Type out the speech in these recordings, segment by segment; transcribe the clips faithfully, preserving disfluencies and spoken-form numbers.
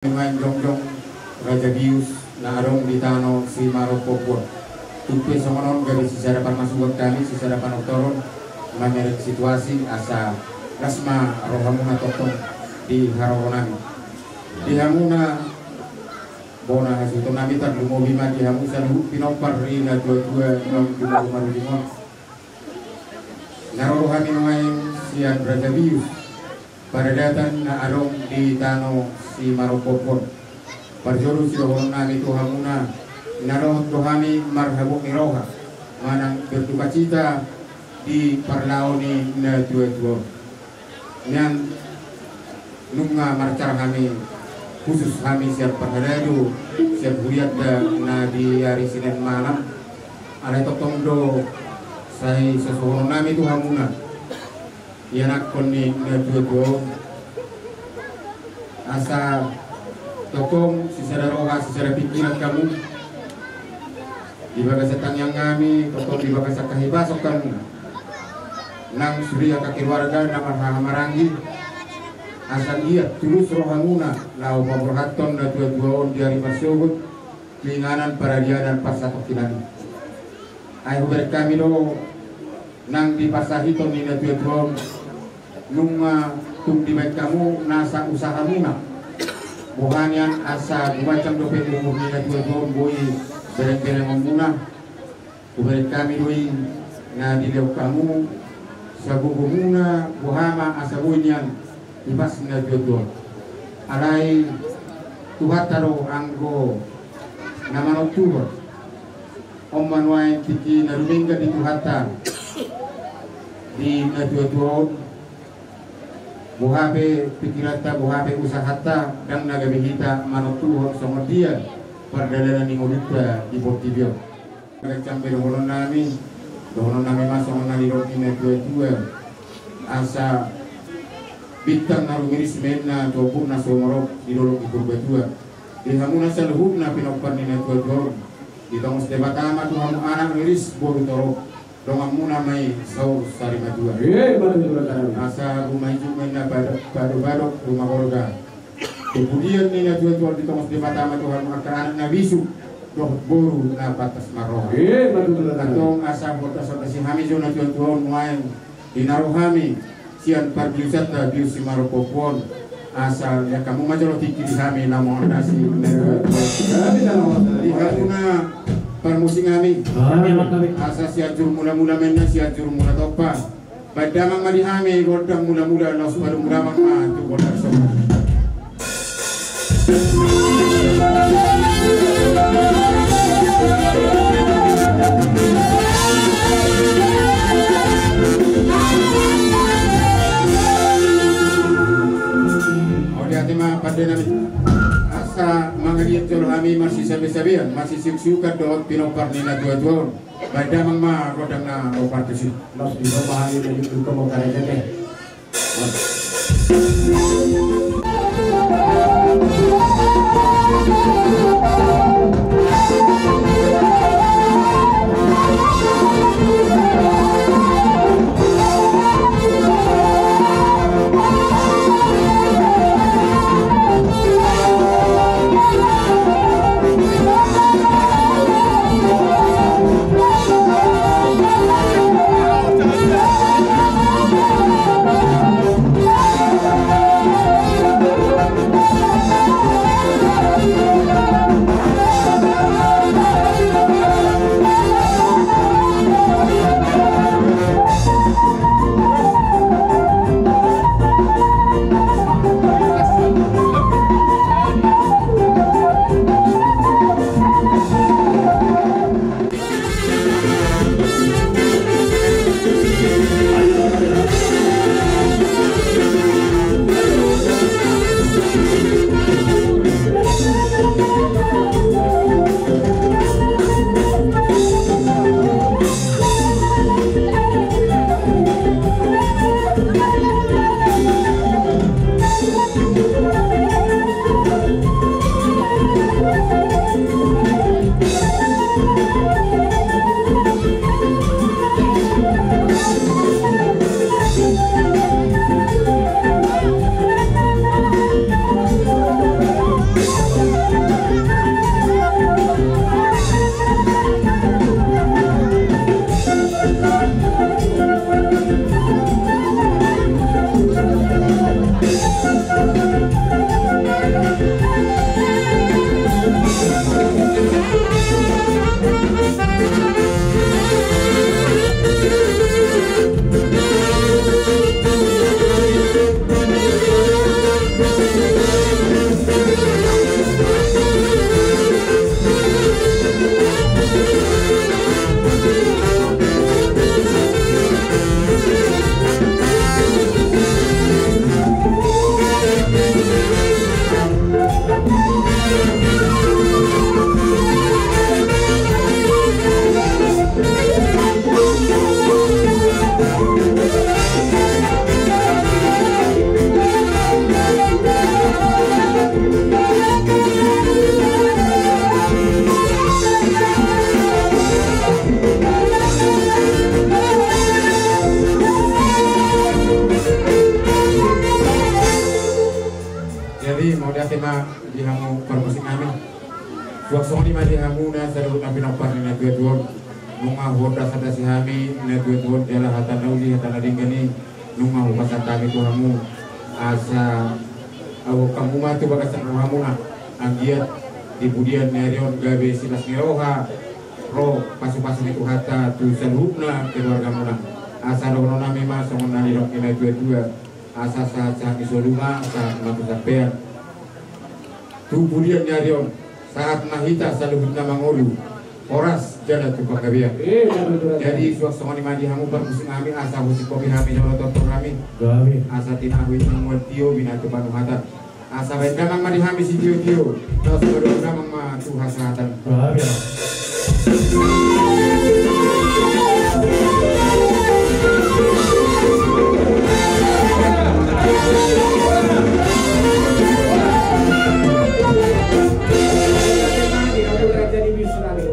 Main jongjong Raja Bius na adong di tano Simarompompon. Tung pe songon on gabe sisada parmasukan hami, sisada panortoron, mamereng situasi asa las ma rohamuna tongtong di haroro nami. Di hamuna bona hasuhuton nami, tarlumobi ma di hamu saluhut pinompar ni natuatua na adong di marumuna on. Na ro do hami nuaeng sian Raja Bius, paradatan na adong di tano Simarompompon. Parjolo sidohonon nami tu hamuna, na dohot do hami marhabot ni roha manang berdukacita di parlao ni natuatua on. Nian nunga marcara hami, khusus hami sian parhalado, sian hurianta na di ari Sinen malam. Alai tongtong do sai sosohonon nami tu hamuna, ianakhon ni natuatua on, asa tongtong sisada roha sisada pingkiran hamu. Di bagasan tangiang nami, tongtong di bagasan hahipason hamu nang sude angka keluarga na marhahamaranggi, asa anggiat tulus rohamuna laho paborhathon natuatua on di ari marsogot tu inganan paradianan parsatongkinan i. Ai hubereng hami do nang di parsahiton ni natuatua on, nunga tung dibaen hamu nasa usahamuna. Boha nian asa gumancang dope umur ni natuatua on, boi berengberengonmuna. Hubereng hami do i na dilehon hamu sagogomuna, boha ma asa boi nian hipas ni natuatua on. Alai Tuhanta do anggo na manontuhon. On ma nuaeng tingki na dumenggan di Tuhanta di natuatua on. Boha pe pingkiranta, boha pe usahanta, ndang na gabe hita manontuhon songon dia pardalanan ni ngolunta di portibi on. Gancang be dohonon nami, dohonon nami ma songon na nidok ni natuatua, asa bintang na rumiris ma inna tu ombun na sumorop di dolok ni Purbatua. Di hamuna saluhutna pinompar ni natuatua on, ditongos Debata ma tu hamu anak riris boru torop, donganmuna ma i saur sari matua. Asa rumah ijuk ma inna, padok-padok rumah gorga. Tu pudian ni natuatua on ditongos Debata ma tu hamu angka anak na bisuk dohot boru na pantas marroha. Antong asa huondasondasi hami jo natuatua on nuaeng di na ro hami sian parbiusanta Bius Simarompompon, asa lean hamu ma jolo tingki di hami na mangondasi natuatua on. Di hamuna parmusik nami, asa Sianjur Mulamula ma inna, Sianjur Mulatompa. Baen damang ma di hami gondang mulamula, laos padomu damang ma tu gondang sombong. Mauliate ma pande nami. Asa mangaliat jolo hami marsisabesabean, marsisiuksiukan dohot pinompar ni natuatua on. Baen damang ma gondang na opat tusi. Laos di rumah hami menuju ke Mongkarejete. Di hamu parmusik nami. Suang songon i ma di hamuna saluhut na pinompar ni natuatua on. Nunga huondasondasi hami natuatua on jala hata na uli hata na denggan i nunga hupasahat hami tu hamu. Asa ahu hamu ma tu bagasan rohamuna. Anggiat di pudian ni ari on gabe silas ni roha ro pasupasu ni Tuhanta tu saluhutna keluargamuna. Asa dohonon nami ma songon na nidok ni natuatua. Asa sahat-sahat ni solu ma, sahat ma tu sampean. Tu pudian ni ari on, sahat ma hita saluhutna mangolu, horas jala tu panggabean. Jadi suang songon i ma di hamu parmusik nami, asa husingkop hami jolo tortor nami. Asa tinahu i na mual tio, binahen tu panuhatan. Asa baen damang ma di hami sitiotio, laos padomu damang ma tu hasahatan.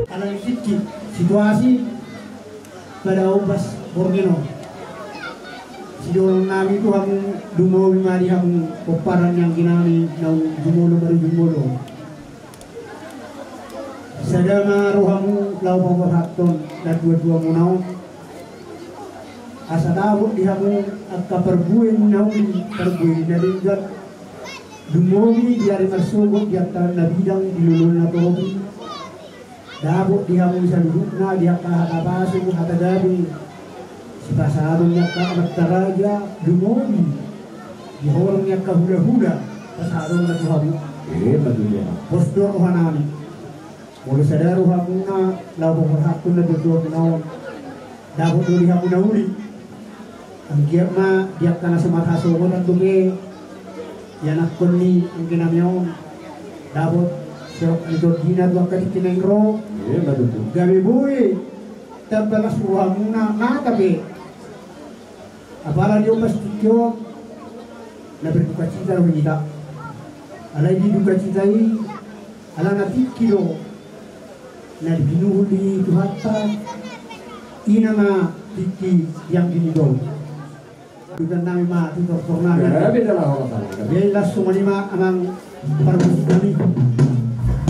Alai tingki situasi pada ombas borngin on. Sidohonon nami tu hamu, lumobi ma di hamu pomparan ni anggi nami naung jumolo marujung molo. Sada ma rohamu laho paborhathon natuatuamuna on. Asa dapot di hamu angka parbue ni na uli, parbue ni na denggan. Lumobi di ari marsogot di angka na bidang di loloan na topi. Dapot di hamu saluhutna di angka hata pasu, hata gabe. Sipasahaton ni angka amanta raja, lumobi di horong ni angka hulahula, pasahatonna tu hamu. Pos do roha nami. Molo sada rohamuna laho paborhathon natuatuamuna on, dapot do di hamu na uli. Anggiat ma di angka na so marhasohotan dope ianakhon ni anggi nami on, dapot serep ni tondina tu angka tingki naeng ro. Gabe boi tamba las rohamuna nata pe. Apala di ombas tingki on na berdukacita do hita. Alai di dukacita i alana tingki do na pinuhul ni Tuhanta. I nama tingki yang gini do. Dudan nami ma tu tortor nami. Jadi las songon i ma amang parmusik nami.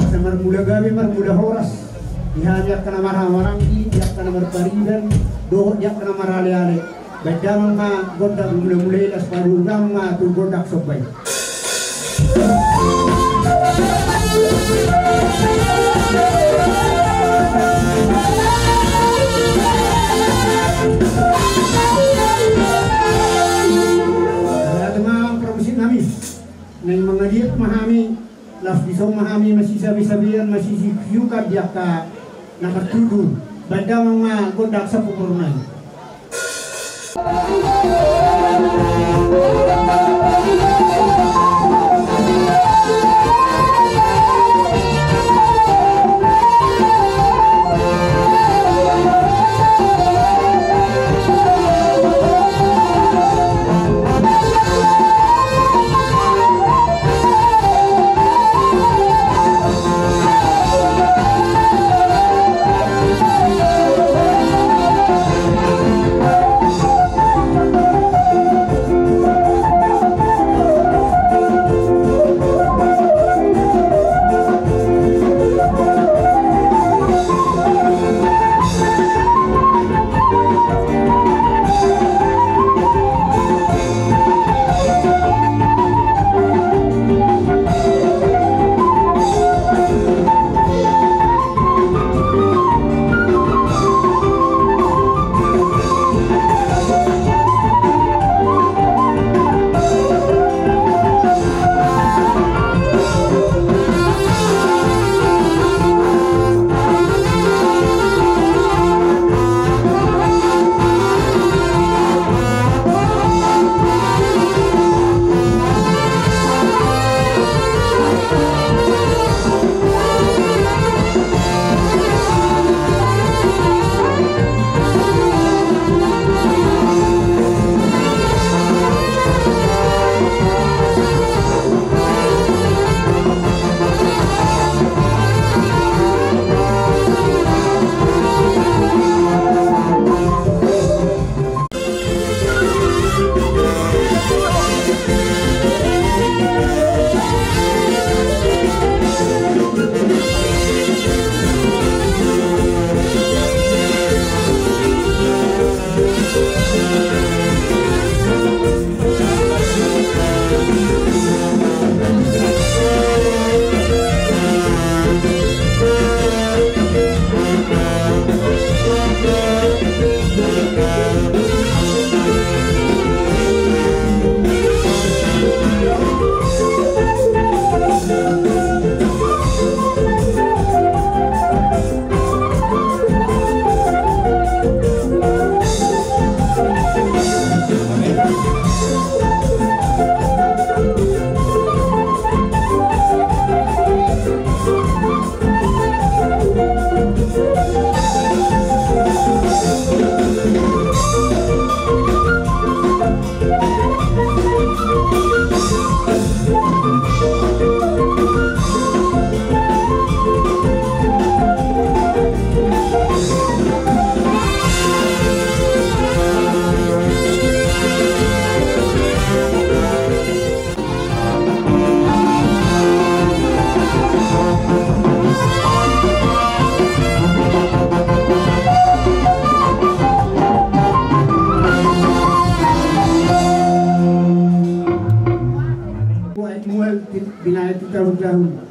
Asa marmula gabe marmula horas di hami angka na marhahamaranggi, di angka na marpariban dohot di angka na maraleale. Baen damang ma gondang mulamula i, laos padomu damang ma tu gondang somba i. Ala tu ma parmusik nami. Naeng mangaliat ma hami, laos dison ma hami masisabesabean, masisiukhiukan di angka na martutur. Baen damang ma gondang sampu boruna i.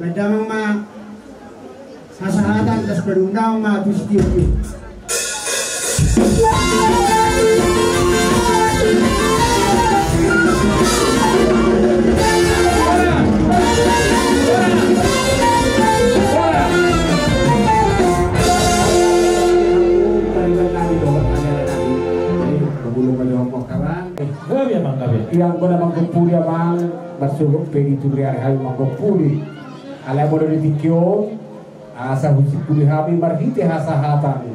Damang ma hasahatan, das padung damang ma tu sitio-tio. Gabe, amang, gabe. Ia, anggo na manggompuli, amang, marsogot pe di turiar hami manggompuli. Alai molo di tingki on, asa husimpuli hami marhite hasahatan.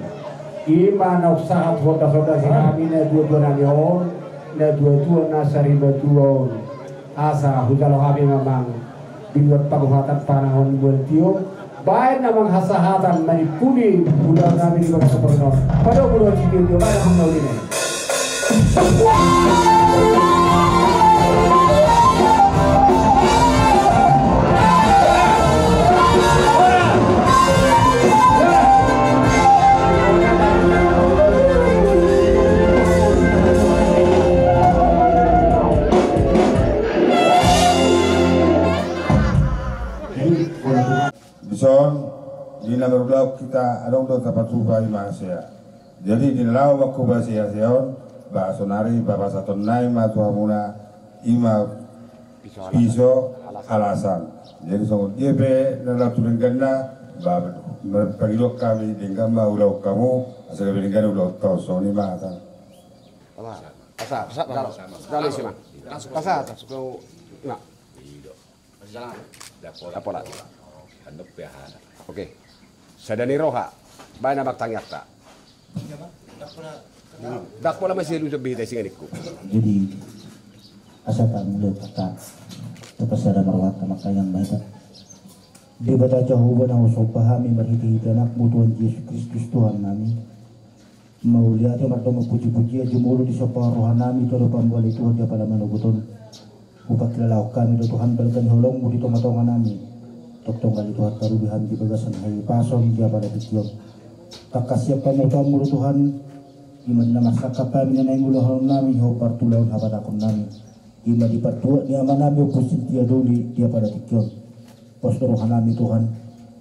I ma na umsahat hudasudasi hami na tuatua nami on, na tuatua na sarimatua on. Asa hujalo hami ma, amang, di luat panguhatan panahon mual tio, baen, amang, hasahatan manimpuli ulaon nami di bagasan parngoluon. Pado muluan sitio-tio, baen, amang, na uli nai. Dison, di na marulaon hita adong do tapatupa i ma hasea. Jadi di na laho mangkuba hasea on, ba sonari pasahaton nai ma tu hamuna i ma piso alasan. Jadi songon dia pe na laho tu dengganna, ba, pangidoan hami denggan ma ulaon hamu, asa gabe denggan ulaonta on, songon i ma hata. Pasahat, pasahat, pasahat. Pasahat, pasahat. Oke. Sada ni roha. Baen, amang, tangiangta. Ndang pola masih lu lebih dari singan ikku. Jadi, asa tamulai hata, tapasada ma rohanta, amang, tangiang ma hita. Debata Jahowa na husomba hami marhitehite Anakmu Tuhan Jesus Kristus Tuhannami. Mauliate, mardomu pujipujian, jumolo disombahon rohanami tu adopanmu ale Tuhan di apala manogot on. Hupangkilalahon hami do Tuhan balga ni holongmu di tongatonganami. Tongtong ale Tuhan, tarubi hami di bagasan hahipason di apala tingki on. Tangkas sian pamotoanmu do Tuhan, i ma na marsangkap hami na naeng ulahonon nami hombar tu ulaon habatahon nami. I ma di partuat ni amanami Ompu Sintia Doli di apala tingki on. Pos do rohanami Tuhan,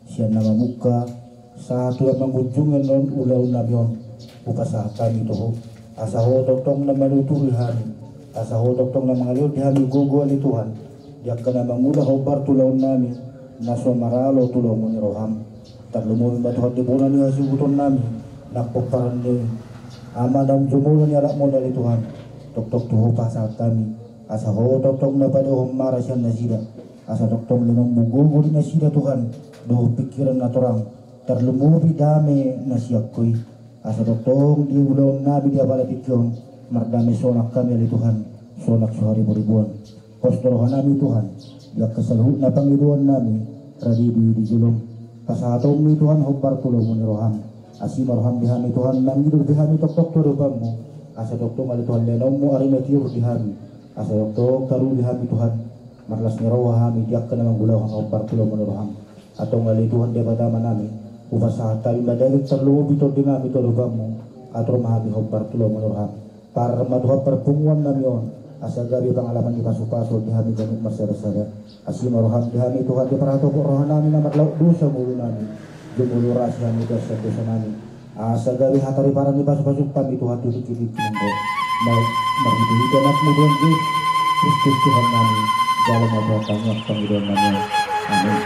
sian na mamungka sahat tu na mangunjungi annon ulaon nami on, hupasahat hami tu Ho. Asa Ho tongtong na manuturi hami, asa Ho tongtong na mangalehon di hami gogo ale Tuhan, di angka na mangula hombar tu ulaon nami, na so maralo tu lomo ni roham. Tarlumobi ma Tuhan di bona ni hasuhuton nami, nang pomparan ni ama naung jumolo ni anakmon ale Tuhan, tongtong tu Ho pasahat hami, asa Ho tongtong na padohon mara sian nasida. Asa tongtong lehonon gogo di nasida Tuhan, dohot pingkiran na torang, tarlumobi dame na sian Ho i. Asa tongtong di ulaon nami di apala tingki on, mardame sonang hami ale Tuhan, sonang so hariburibuan. Pos do rohanami Tuhan, di angka saluhutna pangidoan nami, rade do i di jolom. Pasahatonmi Tuhan hombar tu lomo ni roham. Asi ma roham di hami Tuhan, mangido di hami tongtong tu adopanmu. Asa tongtong ale Tuhan lehonon ari na tiur di hami. Asa tongtong tarubi hami Tuhan, marlas ni roha hami di angka na mangulahon hombar tu lomo ni roham. Antong ale Tuhan Debata Amanami, hupasahat hami ma daging tarlumobi tondi nami tu adopanmu, atur ma hami hombar tu lomo ni roham. Par ma Tuhan parpunguan nami on, asa gabe pangalaman ni pasupasu di hami ganup marsadasada. Asi ma roham di hami Tuhan, diparhatopot rohanami na marlaok dosa ngolu nami. Jumolo rasi hami dosa dosa nami. Asa gabe hatariparan ni pasupasu hami Tuhan tu tingki tingki on. Marhitehite Anakmu Tuhan Jesus Kristus Tuhannami. Jalo ma Tuhan tangiang pangidoan nami. Amin.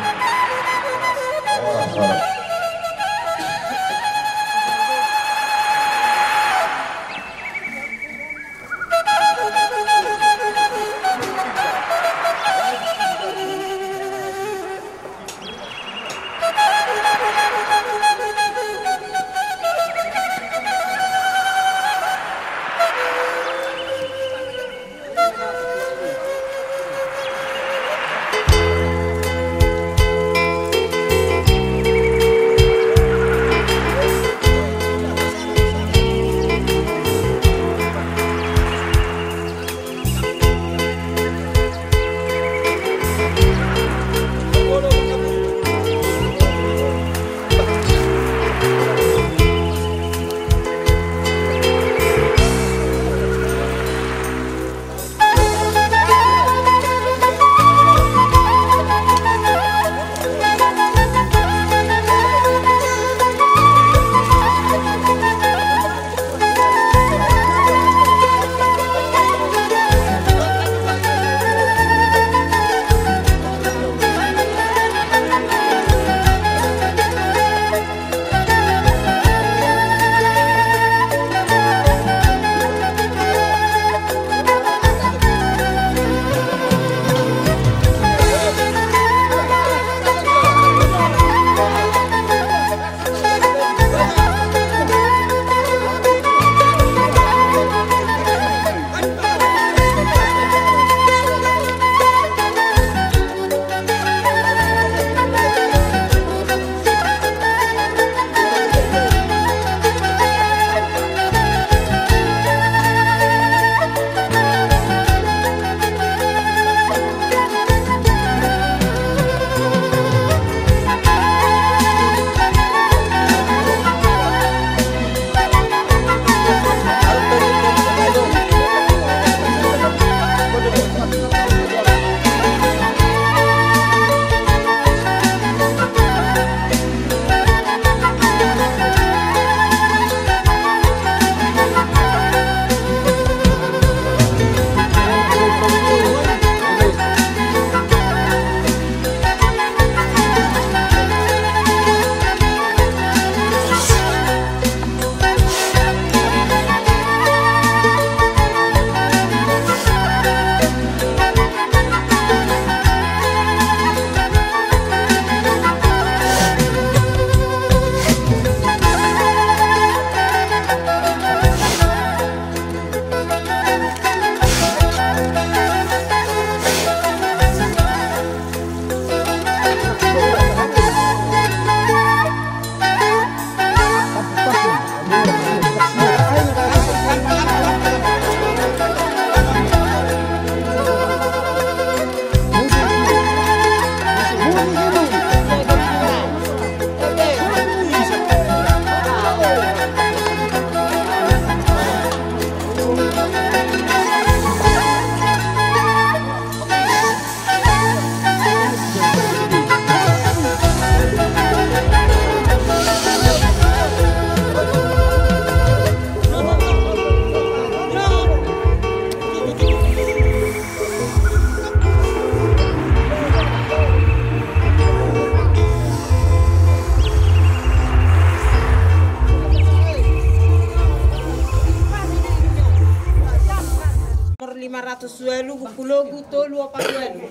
Satus ualu, buku logu tolu opat ualu.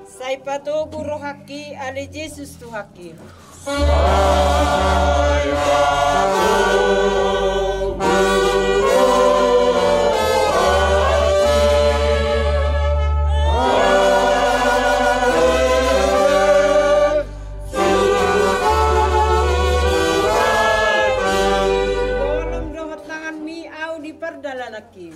Sai patogu rohangki ale Jesus Tuhangki. Golom dohot tanganmi ahu di pardalananki.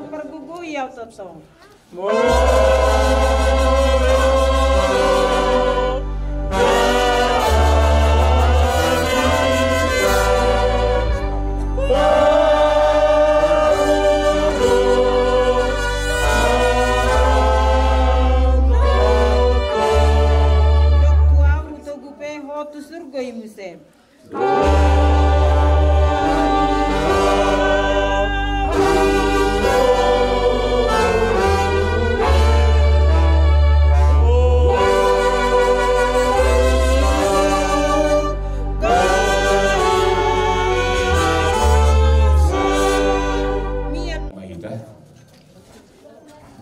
Pargogoi ahu tongtong. Dok tu ahu, hutogu pe ho tu surgo i muse. Dok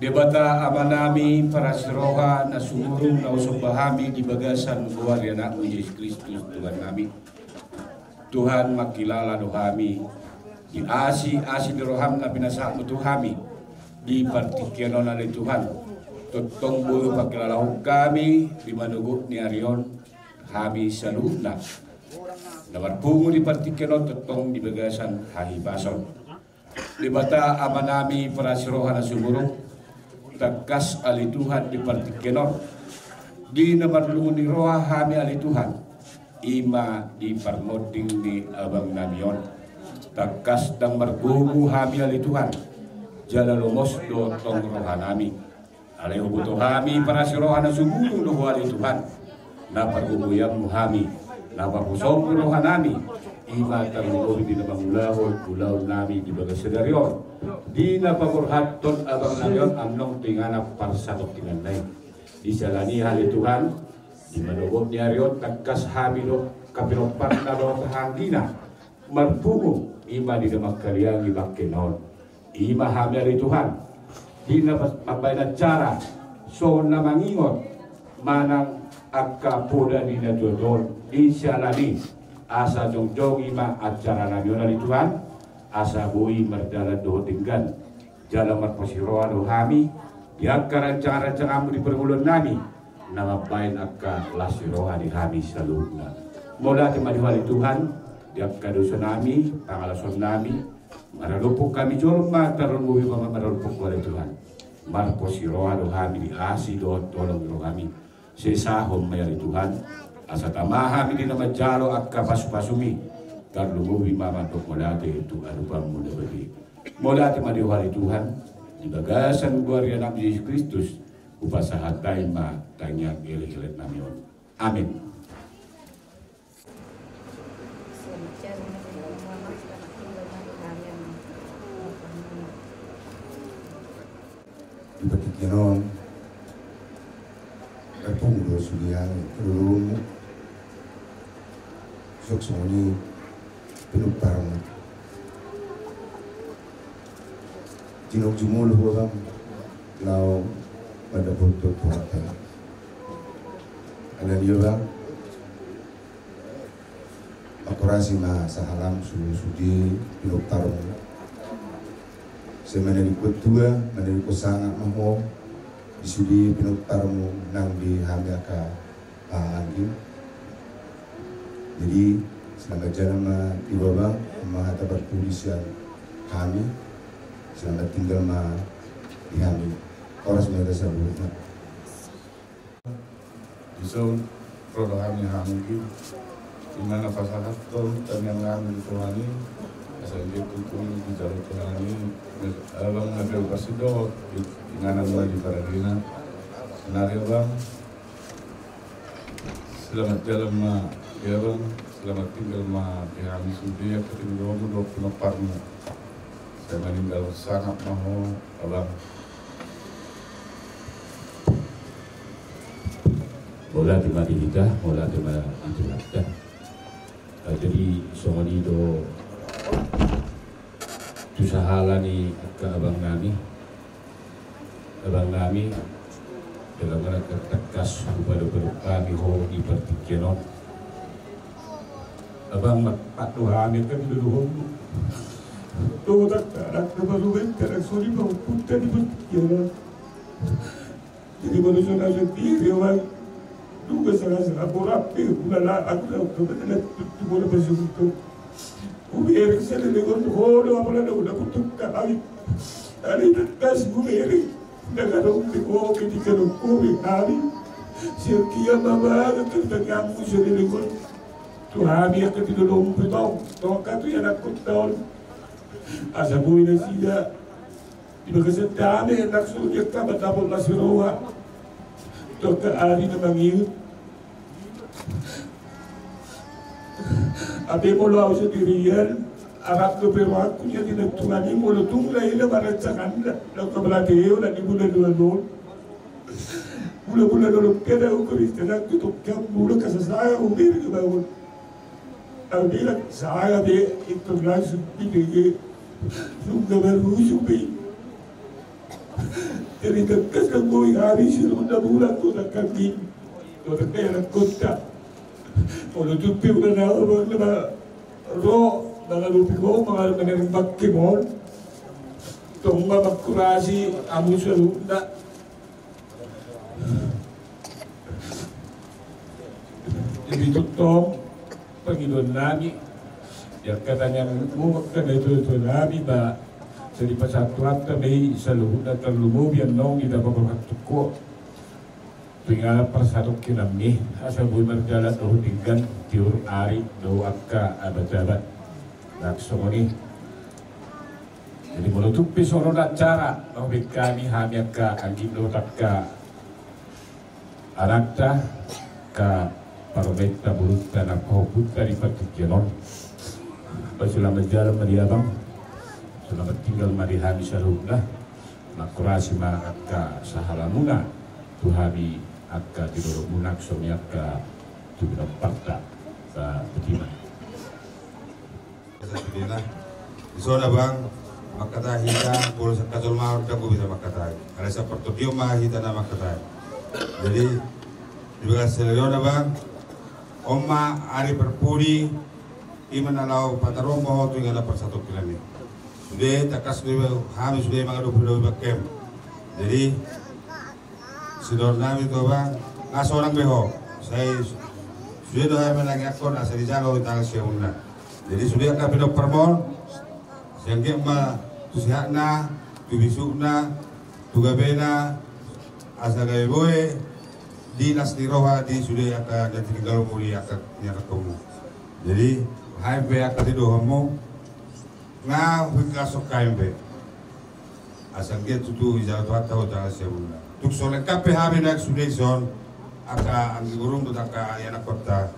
Debata Amanami parasi roha na sumurung, na husomba hami di bagasan goar ni AnakMu Jesus Kristus Tuhannami. Tuhan, mangkilala do hami di asi, asi ni rohaM na pinasahatMu tu hami di partingkian on ale Tuhan. Tongtong boi hupakilalahon hami di manogot ni ari on hami saluhutna na marpungu di partingkian on tongtong di bagasan hahipason. Debata Amanami parasi roha na sumurung, tangkas ale Tuhan di partingkian on, di na marlungun ni roha hami ale Tuhan, i ma di parmonding ni abangnami on. Tangkas ndang margogo hami ale Tuhan, jala lomos do tong rohanami. Alai huboto hami parasi roha na sumurung do Ho ale Tuhan, na pargogoianMu hami, na parhusomMu rohanami, i ma tarlumobi di na mangulahon ulaonnami di bagas sadari on, di na paborhathon abangnami on annon tu inganan parsatontinganna i. Di siala ni i ale Tuhan, di manogot ni ari on tangkas hami do angka pinomparMu dohot hahaanggina marpungu, i ma di na mangkaliangi bangkena on. I ma hami ale Tuhan, di na mambahen acara songon na mangingot manang angka poda ni natuatua on. Di siala ni i asa jongjong i ma acaranami on ale Tuhan, asa boi mardalan dohot denggan. Jala marposi roha do hami di angka rancangan-rancanganMu di parngoluonnami, na mambahen angka las ni roha di hami saluhutna. Mauliate ma di Ho ale Tuhan, di angka dosanami, pangalasonnami, maradophon hami jolma, tarlumobi ma maradophon Ho ale Tuhan. Marposi roha do hami di asi dohot holong ni rohaMi. Sesahon ma i ale Tuhan, asa tama hami di na manjalo angka pasupasuMi, tarlumobi ma mandok mauliate tu adopanMu na badia. Mauliate ma di Ho ale Tuhan, di bagasan goar ni AnakMu Jesus Kristus, hupasahat Ho ma tangiang elekeleknami on. Amen. Di partingkian on, tarpungu do sude angka lolongmu, songon i pinomparmu. Jinok jumolo ho abang, laho mandapothon Tuhanta. Alani i abang, mangkorasi ma sahalam sude pinomparmu. Sai manadingkon tua, manadingkon sangap ma ho di sude pinomparmu nang di hami angka hahaanggi. Jadi selamat jalan ma di ho abang, ma hata parpudi sian hami. Selamat tinggal ma di hami. Horas ma hita saluhutna. Dison ro do hami hahaanggi, di na pasahathon tangiang nami tu Tuhan i, asa i tutu dijalo Tuhan i, abang na pe upas i dohot inganan na di paradina. Nari abang, Selamat jalan ma di abang, selamat tinggal ma di hami sude, angka tinadongmu dohot pinomparmu. Sai maninggal sangap ma ho, abang. Mauliate ma di hita, mauliate ma di Tuhanta. Jadi songon i do tu sahala ni angka abang nami. Abang nami, dalam rangka tangkas hupadophadop hami ho di partingkian on. Abang, ma-, mandok hami angka tinadongmu. Dohot angka anak na marumenta na songon i pahompunta di partingkian on. Jadi molo songon au sandiri, abang, nunga sanga-sanga borat pe hulala, aku na, aku na, tu bola pasungkun. Hubereng salelengon ho do, apala na, na putuk ka hami. Alai tangkas hubereng, ndang adong pe ho ketika adong ho be hami. Sian dia ma baen angka tangiangmu salelengon tu hami angka tinadongmu pe tong, tong angka tu ianakhonta on. Asa boi nasida di bagasan dame, nang songon i angka mandapot las ni roha tu angka ari na mangihut. Hape molo au sandirian, arap dope rohangku nian di na tuan i, molo tung lae na marancang an, na, na kabalate eo na di bulan dua on. Bulan-bulan dua on pe na ukur istilah tu tongkian mula kasasaya uber ke bangun. Au bilang, saya be itu langsung dibege. Nunga marujung be. Jadi tangkas nang boi hami sirunda bulan kota kami. Kota kaya na kota. Molo tupi udah na orang nama ro, mangalupi ho, mangalupi manering bakke mon. Tong ma mangkurasi hamu sirunda. Jadi tongtong pangidoan nami, angka tangiangmu, angka na ito-ito nami ba, sai dipasahat Tuhanta ma i saluhutna, tarlumobi annon di na paborhat tu ho. Tu inganan parsahatonnami, asa boi marjalan dohot denggan tiur ari dohot angka abat-abat. Nang songon i. Jadi molo tung pe songon on acara, na hubege hami, hami angka anggim dohot angka anakta, angka parumaenta, borunta na pahompunta di partingkian on. Ba selamat jalan ma di abang, selamat tinggal ma di hami saluhutna. Mangkurasi ma angka sahalamuna tu hami angka tinadongmuna, songon i angka tu pinomparta. Ba, botima. Dison abang, mangkatai hita, molo sian hajolmaon ndang hubisa mangkatai. Alai sian partondion ma hita na mangkatai. Jadi, di bagasan salelengon abang, on ma ari parpudi, i ma na laho pataruhon ma ho tu inganan parsahatonnami. Sude tangkas do hami sude mangadopi-dopi bakkem. Jadi, sidohononnami tu abang, nga sonang be ho. Sai sude do hami manangiangkon asa dijaga ho di tangan siamunna. Jadi sude angka pinomparmu on, sai anggiat ma tu sehatna, tu bisukna, tu gabena, asa gabe boi di las ni roha di sude angka na tininggalmu di angka ni anakmu. Jadi hami pe angka tinadongmu, nga huikhlaskan hami pe. Asa anggiat tutu dijalo Tuhanta ho tangan siamunna. Tung so lengkap pe hami na sude dison, angka anggi borungku dohot angka ianakhonta,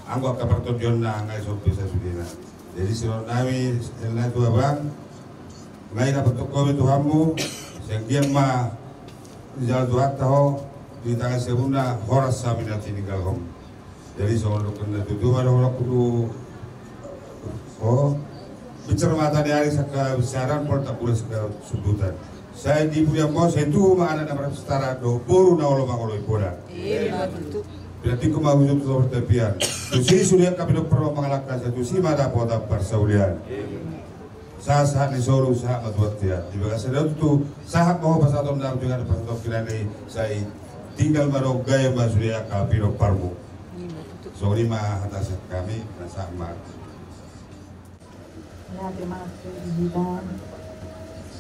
anggo angka partondionna nga dison pe sasudena. Jadi sidohononnami, sidohononnami tu abang, nga dapot hami tu hamu, sai anggiat ma dijalo Tuhanta ho di tangan siamunna horas hami na tininggalhon. Jadi songon dok na tutu ma dohononku tu ho, binsar mata ni ari sangka binsaran, poltak bulan sangka sumbutan. Sai di pudianmu sai tubu ma anak na marpestara dohot boru na olo mangoloi poda. Pinantikkon ma hujur tu partapian. Tusi sude angka pinomparmu mangalangka, sai tusi ma dapotan parsaulian. Sahat-sahat ni solu sahat ma tu bontean. Di bagasan i tutu sahat ma ho pasahatonnami tu inganan parsahatonnami, sai tinggal ma dohot gabe ma sude angka pinomparmu. Songon i ma hata sian hami, na sahat ma. Mauliate ma tu hita.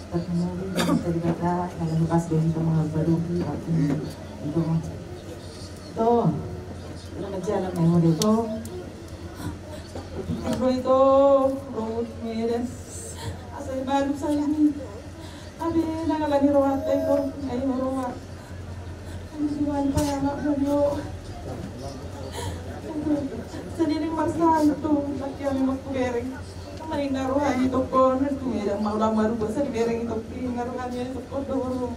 Tarlumobi ma tu Debata na laho pas do hita mangadopi-adopi waktu i. Ito. Ito. Ito. Ito. Robot meres. Asa i baru saya ni. Abi na ngala ni roha teko, ai roha. Ani si wan pa ya mak brio. Sandiri marsahit tu, nangkin memang hubereng. Maninna rohani tongkon, tu ia mau lama rupa sandiri bereng tongkon, maninna rohani tongkon do.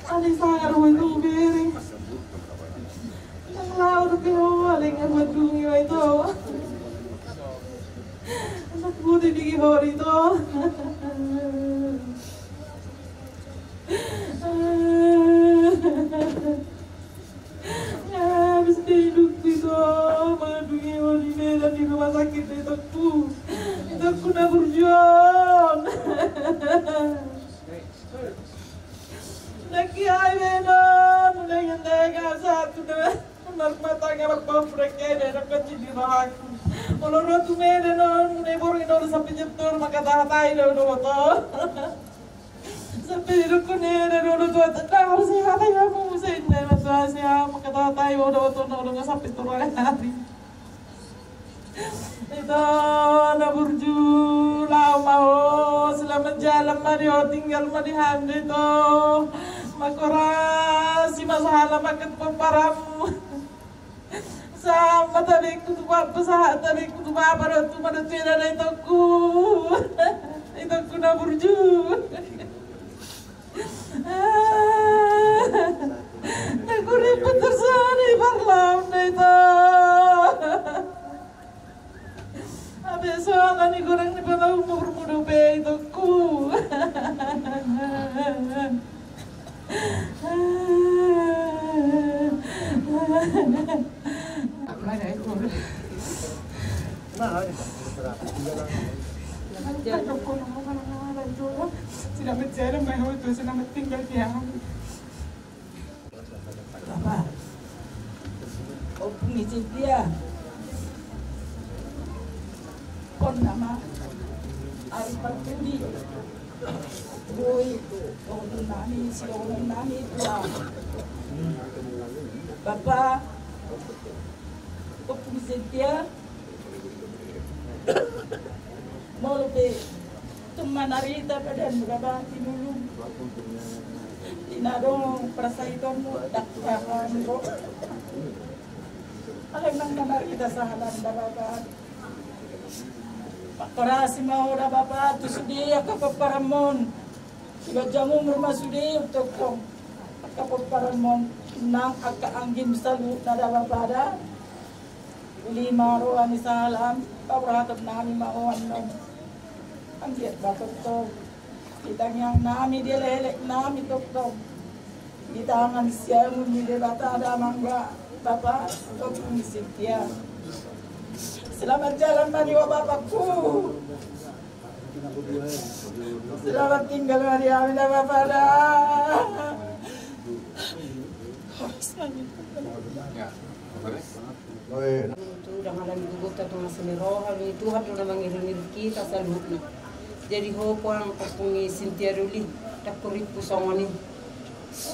Alai sanga roha i tu hubereng. Nang laho dope ho, alai nga mandungi ho ito. Anak putih digi hori to. Habis dei hidupku ito, mandungi ho di Medan di rumah sakit dei itongku. Itongku na burju on. Nangkin ai Medan, mulai yang tega satu dua. Marmatang anak bambu nangkin ai Medan, kecil di rohangku. Olo ro tu Medan on, mulai borngin olo sampe jam tolu, mangkatahatai do dohot ho. Sampe didok ni na dolo tu atas, na harus sehat ya, mu saya inna na tu atas ya, mangkatahatai do dohot ho, na olo nga sampe tolu ari. Ito na burju, laho ma ho, selamat jalan ma di ho, tinggal ma di hami ito. Mangkorasi ma sahala mangkat pomparanmu. Sahat ma tabengku tu bapa, sahat tabengku tu bapa dohot tu ama dohot tu ina dei itongku. Itongku na burju. Nangkin riput tersana i parlaum na ito. Abe soana ni gorang ni bala umurmu dope itongku. Selamat jalan ma ho tu, selamat tinggal ya. Bapa, Ompung i Sintia. Pon nama ari parpudi. Boi, dohonon nami, sidohonon nami tu ho. Bapa, Ompung i Sintia. Molo pe tung manarita badanmu da ba tinulung. Di na adong parsahitonmu, ndang rahan do. Alai nang manarita sahalan da bapa. Mangkorasi ma ho da bapa, tu sude angka pomparanmon. Di ganjang umur ma sude tongtong. Angka pomparanmon, nang angka anggim saluhutna da bapa da. Uli ma roha ni sahalam, paborhaton nami ma ho annon. Anggiat ba tongtong di tangiang nami, di elek-elek nami tongtong di tangan siamun ni Debata da mangga bapa, Ompung i Sintia. Selamat jalan ma di ho bapakku. Selamat tinggal ma di hami da bapa da. Horas ma. Tutu, ndang alani gogo ta tu masa ni roha, ni Tuhan do na mangiring-iring hita saluhutna. Jadi ho puang, Ompung i Sintia do uli, ndang hurimpu songon i.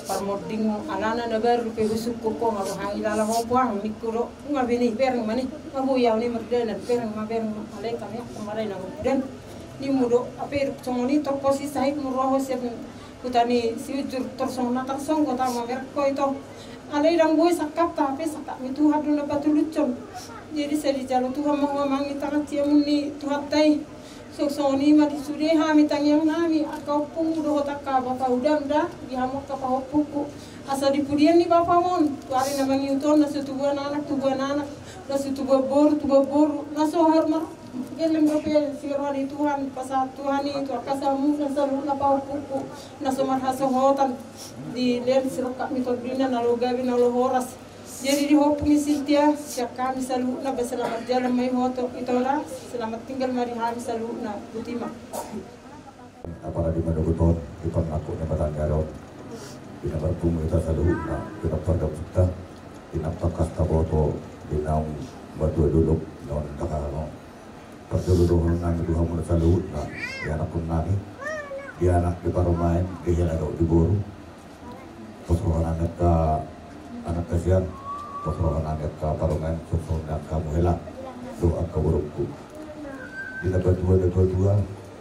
Parmondingmu alana na baru pe husungkun ho, nga rohangku ilala ho puang, ningku do, nga bini bereng ma ni, nga boi au ni mardalan, bereng ma, bereng ma, alai hami angka maraina do dan. Nimmu do, ape do songon i, tong posi sahitmu ro ho sian huta ni Siujur, tor songon na tarsonggot au mamereng ho ito. Alai ndang boi sangkapta, hape sangkap ni Tuhan do na patulushon. Jadi sai dijalo Tuhan ma ho amang i tangan siamun ni Tuhanta i. Songon i ma di sude hami tangiang nami, angka ompungmu dohot angka bapahudam da, di hamu angka pahompungku. Asa di pudian ni bapamon, tu ari na mangihut on, na so tubuan anak, tubuan anak, na so tubuan boru, tubuan boru, na so hormat. Gelleng dope sian roha ni Tuhan, pasahat Tuhan i tu angka sahamu na saluhutna pahompungku, na so marhasohotan di lehen sirongkap ni tondina, na laho gabe, na laho horas. Jadi di ho Ompung i Sintia, sian hami saluhutna ba selamat jalan ma i ho ito da, selamat tinggal ma di hami saluhutna, botima. Apala di manogot on, di pangangkut ni matangga on, di na marpungu hita saluhutna, di na pardaputta, di na tangkas taboto, di naung matua dolok, di naung dahahang on. Parjolo dohonon nami tu hamu na saluhutna, di anakkon nami, di anak, di parumaen, di hela dohot di boru. Pos roha nami angka anak hasian, pos roha nami angka parumaen, pos roha nami angka hela dohot angka borungku. Di na patua, di na patua,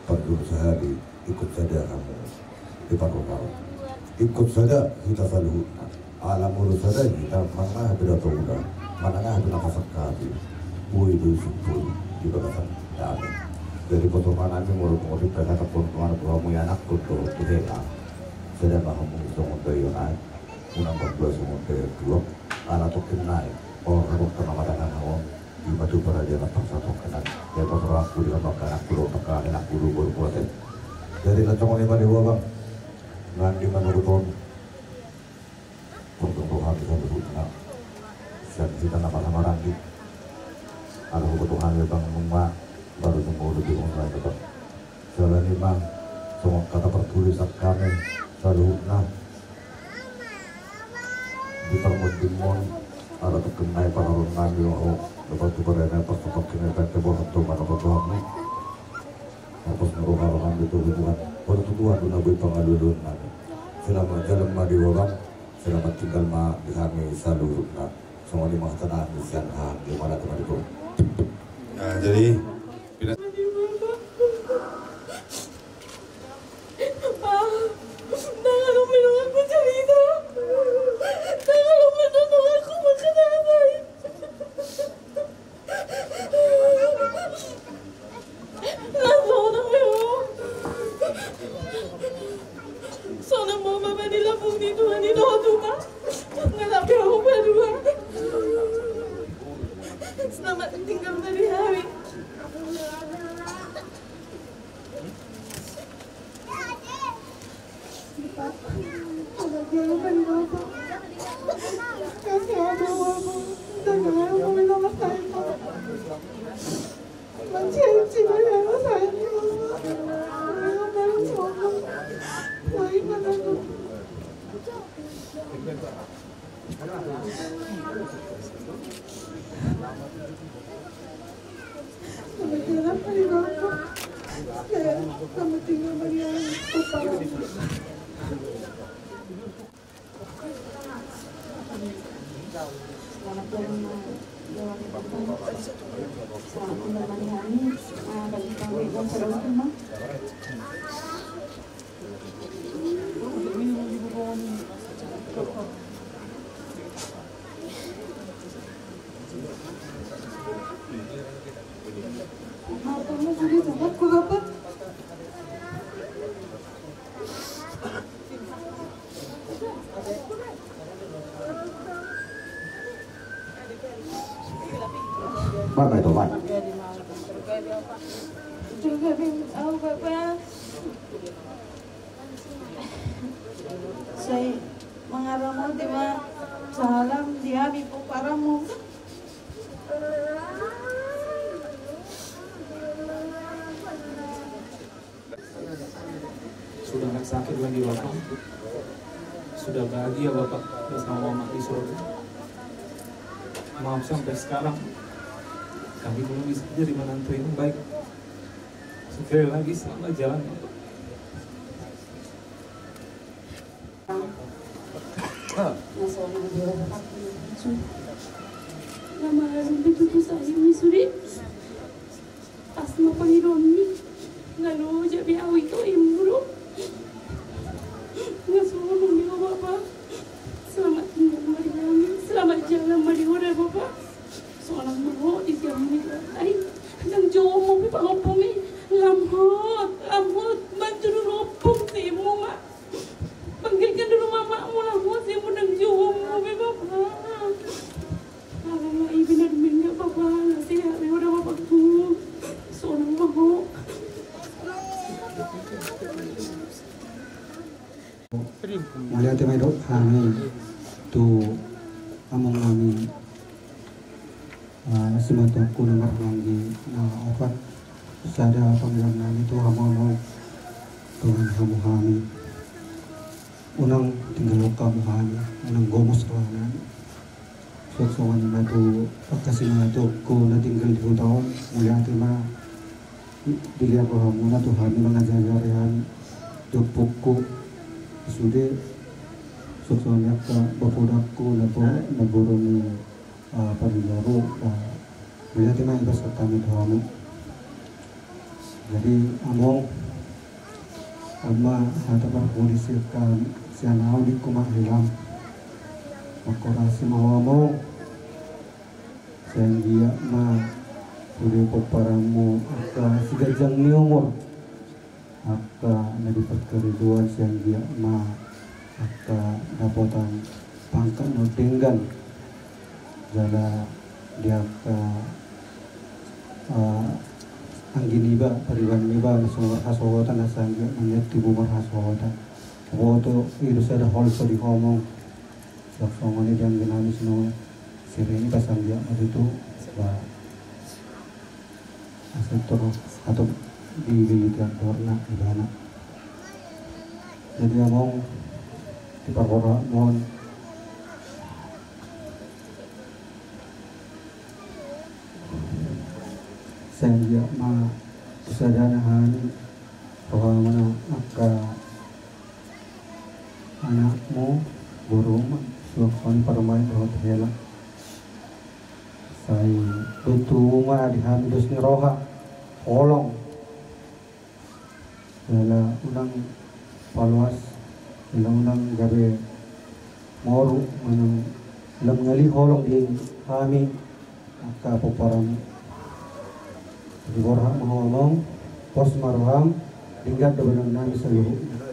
parjolo sahali, ingkon sada hamu di parroha on. Ingkon sada hita saluhutna. Ala molo sada hita, manang na hape do asa ula. Manang aha do na pasangkapi, boi do sumpul di bagasan dame. Jadi boto ma nami molo tung otik pe hata pon tu anak buhamu i, anakkon dohot tu hela. Sada ma hamu songon daion aek, unang mardua songon daion tuak. Ala tongkin nai, o, hamu tama mata nang on. Ima tu paradian na parsatongkinan. Ia pasarohonku di hamu angka anakku dohot angka inangku do boru kuaten. Jadi na songon i ma di babang. Nang di manuruton. Tongtong roha ni saluhutna. Sian hita na marhahamaranggi. Ala huboto hami bang nunga baru nunga ulu di umur na tetap. Jala ni ma songon hata partulisan hami saluhutna. Di parmondingmon ala tongkin nai paharon nami o. Dapat tu parena parsatongkinan, tangke bohon tu mana botohanmu. Hapus ni roha roham di tubuh Tuhan. Pada tu Tuhan do na boi pangalualuan nami. Selamat jalan ma di babang. Selamat tinggal ma di hami saluhutna. Songon i ma hata nami sian hami, mauliate ma di babang. Nah, jadi Sonang ma bapa di lambung ni Tuhan i dohot upa. Nang na pe ho padua. Selamat tinggal ma di hami. Mana itu, Mat? Sai mangaramoti ma sahalam di hami pomparanmu. Sudah nggak sakit lagi Bapak. Sudah bahagia Bapak bersama Mama di surga. Maaf sampai sekarang kami belum bisa jadi menantu yang baik. Sekali lagi selamat jalan Bapak. Na so na dua ratus. Na marasumpi tutu sahimi sude. Pas ma pangidoanmi. Nga loja be au ito immu do. Nga songon i ma Bapa. Selamat tinggal ma di hami. Selamat jalan ma di ho da Bapa. Sonang ma ho di siamun i. Ai ndang jou homu be pangompumi. Lam hot, lam hot. Bantu dulu ompung si immu ma. Panggilkan dulu mamamu lah, muse mundang juhum, mube bapa. Alama ibi na duminga bapa, na sehat be udah bapakku. Sonang ma ho. Mauliate ma i dohot hami tu among nami. Ah, simatuangku na marhahamaranggi na opat, sada pangidoan nami tu hamu among, tongan hamu hami. Unang tinggalhon hamu hami, unang gomos roha nami. Suang songon i ma tu angka simatuangku na tinggal di huta on, mauliate ma. Dilehon rohamuna tu hami mangajari hami. Dohot ompungku sude, suang songon i angka bapodangku na po, na boru ni Ah, parbinoru, ah, mauliate ma i pasahat hami tu hamu. Jadi among, on ma hata parpudi sian hami, sian au ningku ma hilang. Mangkorasi ma ho among. Sai anggiat ma sude pomparanmu angka siganjang ni umur, angka na di parkarejoan, sai anggiat ma angka dapotan pangkat na denggan, jala di angka, eh, anggi niba, pariban niba, na so marhasohotan, asa anggiat ma nian tubu marhasohotan. Boto i do sada holso di homong. Songon i di anggi nami si Nurul. Sireni pas anggiat ma tutu, ba, asa tor hatop di lilitan torna ibana. Jadi among di parroha mon, sai anggiat ma tu sada na hami roha mana angka anakmu, borumu, suang songon i parumaen dohot hela. Sai tubu ma di hami dos ni roha, holong. Jala unang paloas, jala unang gabe moru, manang lam ngali holong di hami angka pomparanmu. Jadi borhat ma ho among, pos ma roham, denggan do bahenon nami saluhutna.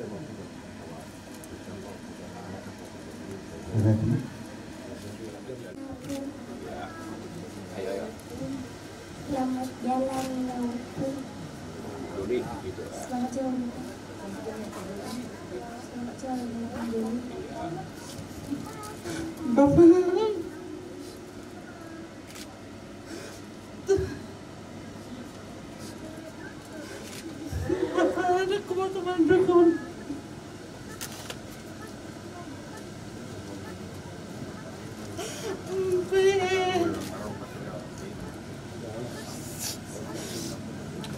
Selamat jalan, Ompung. Selamat jalan. Selamat jalan, Ompung. Bapak. Anakku, mau kemana kau? Empe.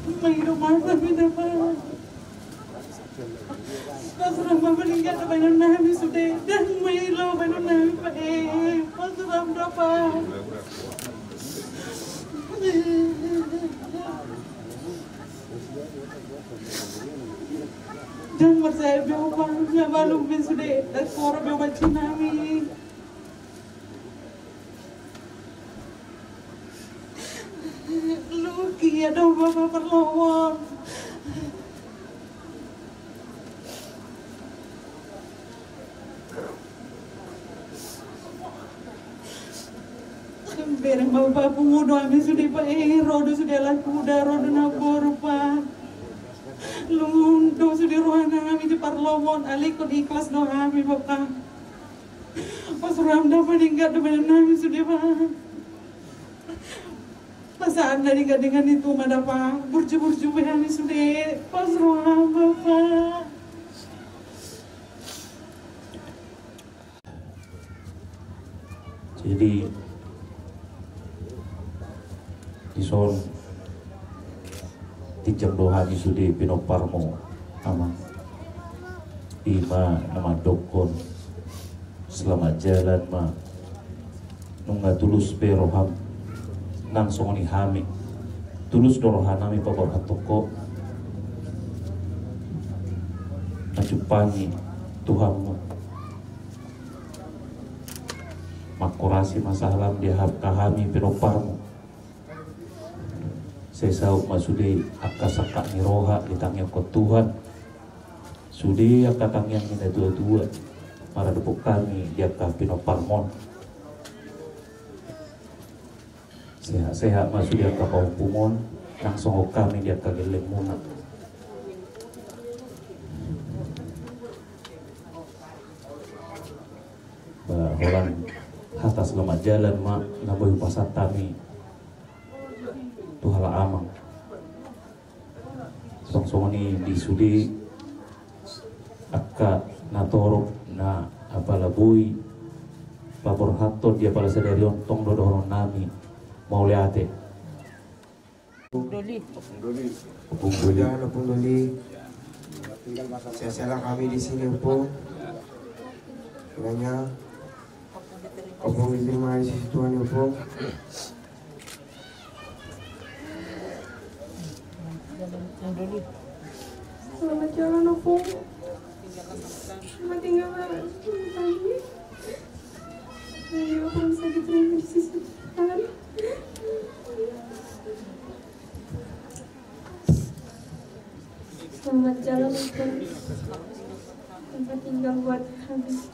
Empe, di rumah sakit apa? Pos roha ma, denggan do bahenon nami sude, dang mailo bahenon nami, Pak, eh, pos roha ma, Pak. Dang marsaya be ho, Pak, na malum be sude, dang hurang be ho mancing nami. Lukia do, Bapak, parlobon. Bereng, Bapak, pungu do hami sude, Pak, eh, ro do sude ala kuda, ro do na boru, Pak. Lungun do sude roha nami di parlobon, alai ingkon ikhlas do hami, Bapak. Pos roham da, Pak, denggan do bahenon nami sude, Pak. Pasahat na denggan-denggan i tu ma da, Pak. Burju-burju be hami sude. Pos roham, Bapak. Jadi, dison tinjang do hami sude pinomparmu, Amang. I ma na mandokkon selamat jalan ma. Nunga tulus be roham, nang songon i hami. Tulus do roha nami paborhathon ho manjumpangi Tuhanmu. Mangkorasi ma sahalam di angka hami pinomparmu. Sai saut ma sude angka sangkap ni roha ditangiangkon Tuhan. Sude angka tangiang ni natua-tua maradophon hami di angka pinomparmon. Sehat-sehat ma sude angka pahompumon, nang songon hami di angka gellengmuna. Ba, holan hata selamat jalan ma na boi hupasahat hami tu halak Amang. Songon i di sude angka na torop na apala boi paborhathon di apala sadari on, tong do dohonon nami mauliate. Ompung Doli. Ompung Doli. Jangan, Ompung Doli. Sela-sela kami di sini, Ompung. Kiranya Ompung diterima di sisi Tuhan, Ompung. Selamat jalan, Ompung. Selamat tinggal, Ompung. Ayo, Ompung, bisa diterima di sisi Tuhan. Selamat jalan, Bang. Tempat tinggal buat kami.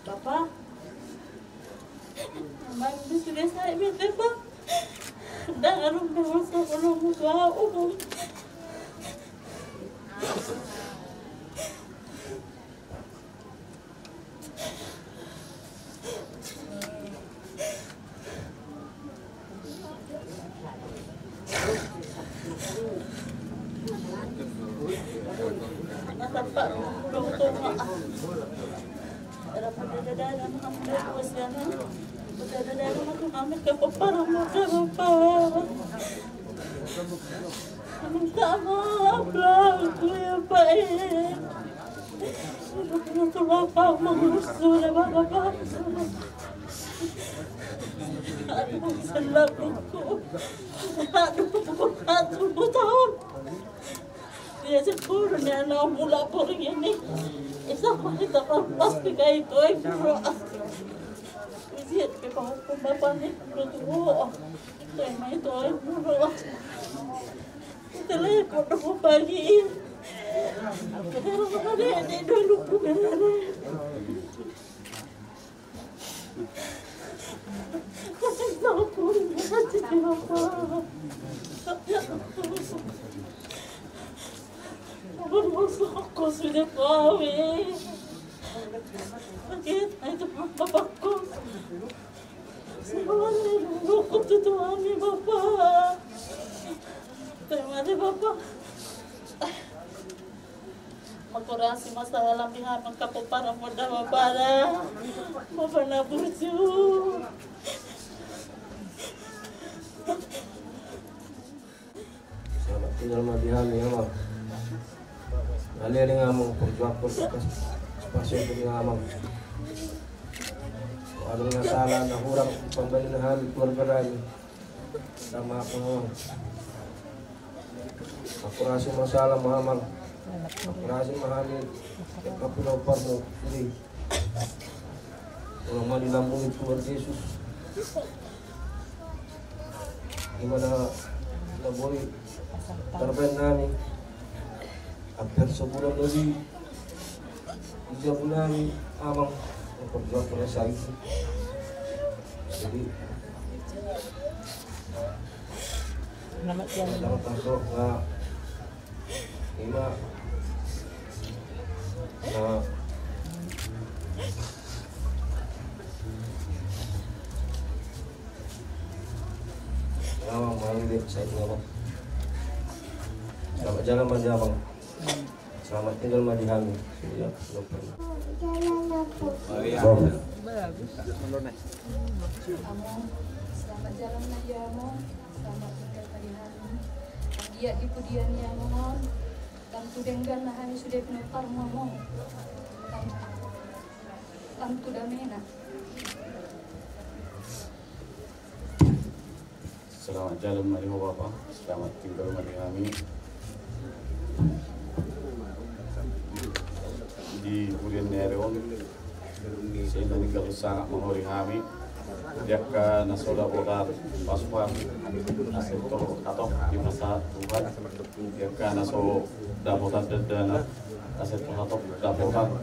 Bapa, Bang, di sini saya minta, Bang. Jangan lupa masa kalau mau tahu. Dia sepuluh ni anak mula poring ini. Isa kita pas tiga itu, eh, bro. Usiat ke paham pembapan ni, bro, tuh. Tema itu, eh, bro. Kita lihat foto pagi. Kita lihat dulu, bro. Terima kasih, Bapak. Mangkorasi ma salam di hami angka pomparan muna, Bapa da. Bapa na burju. Selamat tinggal ma di hami, Amang. Alai dengan Amang perjuangkon pas, pas itu dengan Amang. Adong na sala na hurang pambaen hami keluarga nami. Sama aku. Mangkorasi ma salam, Amang. Mangkorasi ma hami. Angka pinompar muna. Ulang ma di lambung i Tuhan Jesus. Di mana na boi tarbaen nami. Hampir sebulan lebih. Di jabu nami, Amang, memperjuangkan rasa itu. Jadi, selamat ya. Selamat masuk, nah. Ima, nah. Amang, malu deh, saya, Amang. Selamat jalan, Mas, Amang. Selamat tinggal ma di hami. Iya, belum pernah. Selamat jalan ma di hami. Selamat tinggal ma di hami. Anggiat di pudian ni Amang on. Tantu denggan na hami sude pinomparmu, Amang. Tantu damena. Selamat jalan ma di ho, Bapa. Selamat tinggal ma di hami. Di pudian ni ari on, sai na tinggal sangap mangoli hami. Di angka na so dapotan pasupasu, na sai tor hatop di masa Tuhan. Di angka na so dapotan dangdanan, na sai tor hatop dapotan.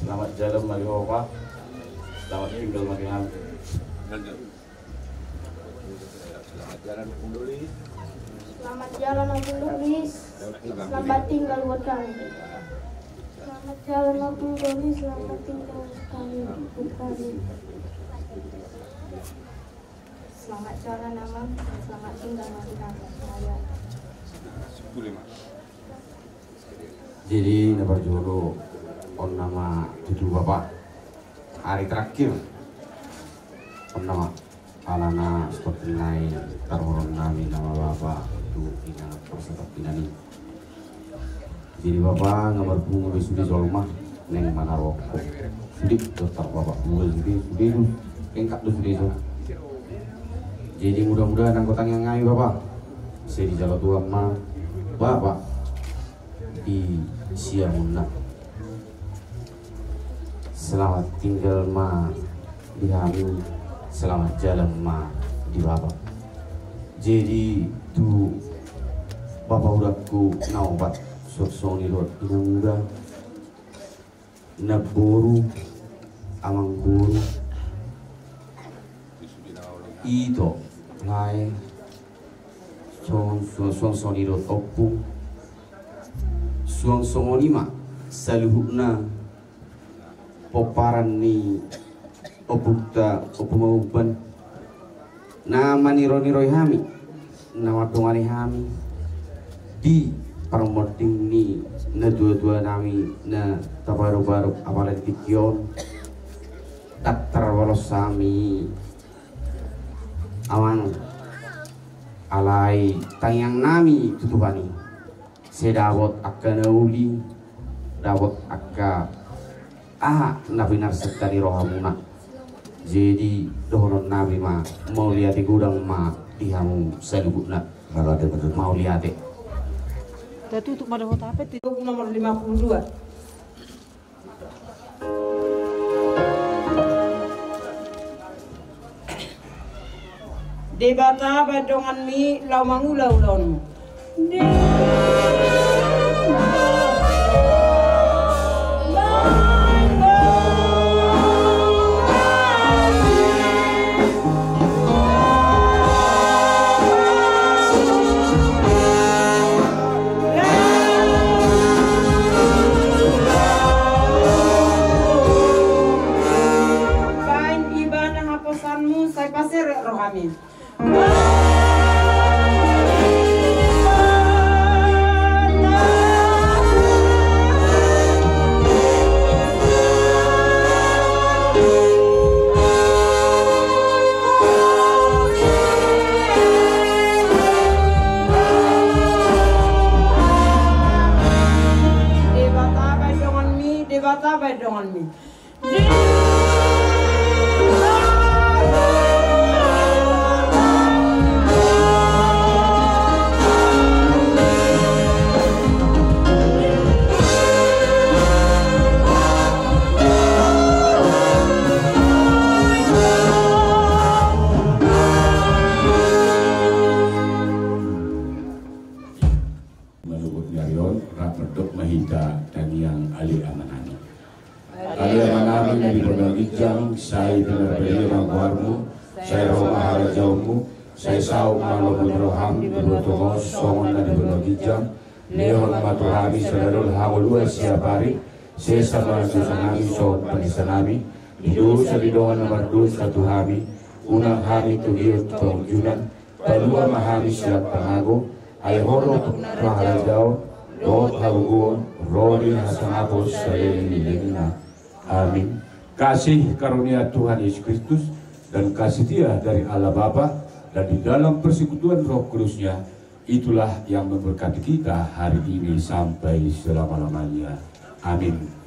Selamat jalan ma di ho, Bapa. Selamat tinggal ma di hami. Selamat jalan, Ompung Doli. Selamat jalan, Ompung Doli. Selamat tinggal buat kami. Selamat jalan, Ompung Doli. Selamat tinggal buat kami. Selamat jalan, Amang. Selamat tinggal buat kami. Jadi, na parjolo, on nama tutu, Bapa. Ari terakhir. On nama, alana seperti nai tarhorong nami nama Bapa tu inang parsatak inang i. Jadi, Bapa, nga marpungu be sude jolma, naeng manaro. Sude, dohot Bapa, pungu be sude, sude do, lengkap do sude jolma. Jadi, mudah-mudahan anggo tangiang nami, Bapa, sai dijalo Tuhan ma, Bapa, di siamunna. Selamat tinggal ma di hami, selamat jalan ma di Bapa. Jadi tu bapa hudangku na opat, suang songon i dohot inanguda, namboru, amangboru, ito, lae, suang, suang, suang songon i dohot ompung, suang songon i ma saluhutna pomparan ni ompunta Ompu Mangumban na maniroi-niroi hami, na mandongani hami di parmonding ni natua-tua nami na tabaru-baru apala di tingki on. Ndang tarbalos hami, amang, alai tangiang nami tu Tuhan i. Sai dapot angka na uli, dapot angka aha na pinarsinta ni rohamuna. Jadi dohonon nami ma, mauliate godang ma di hamu saluhutna. Mauliate, mauliate. Kita tutup ma dohot apa itu? Buku nomor lima puluh dua. Debata baen donganmi laho mangula ulaonmu. Baen ibana haposanmu, sai paseret rohami. Debata baen donganmi, Debata baen donganmi. Manogot ni ari on, rap mandok ma hita tangiang. Ale Amanami. Ale Amanami na di banua ginjang, sai pinarbadia ma goarmu, sai ro ma harajaonmu, sai saut ma lomo ni roham di banua tonga on songon na di banua ginjang. Lehon ma tu hami sadari on hangoluan siapari, sesa ma dosanami songon panesanami di dosa ni dongan na mardosa tu hami, unang hami togihon tu pangunjunan, palua ma hami sian pangago, ai Ho do harajaon dohot hagogoon ro di hasangapon saleleng ni lelengna. Amin. Kasih karunia Tuhan Yesus Kristus dan kasih setia dari Allah Bapa dan di dalam persekutuan Roh Kudus-Nya, itulah yang memberkati kita hari ini sampai selama-lamanya. Amin.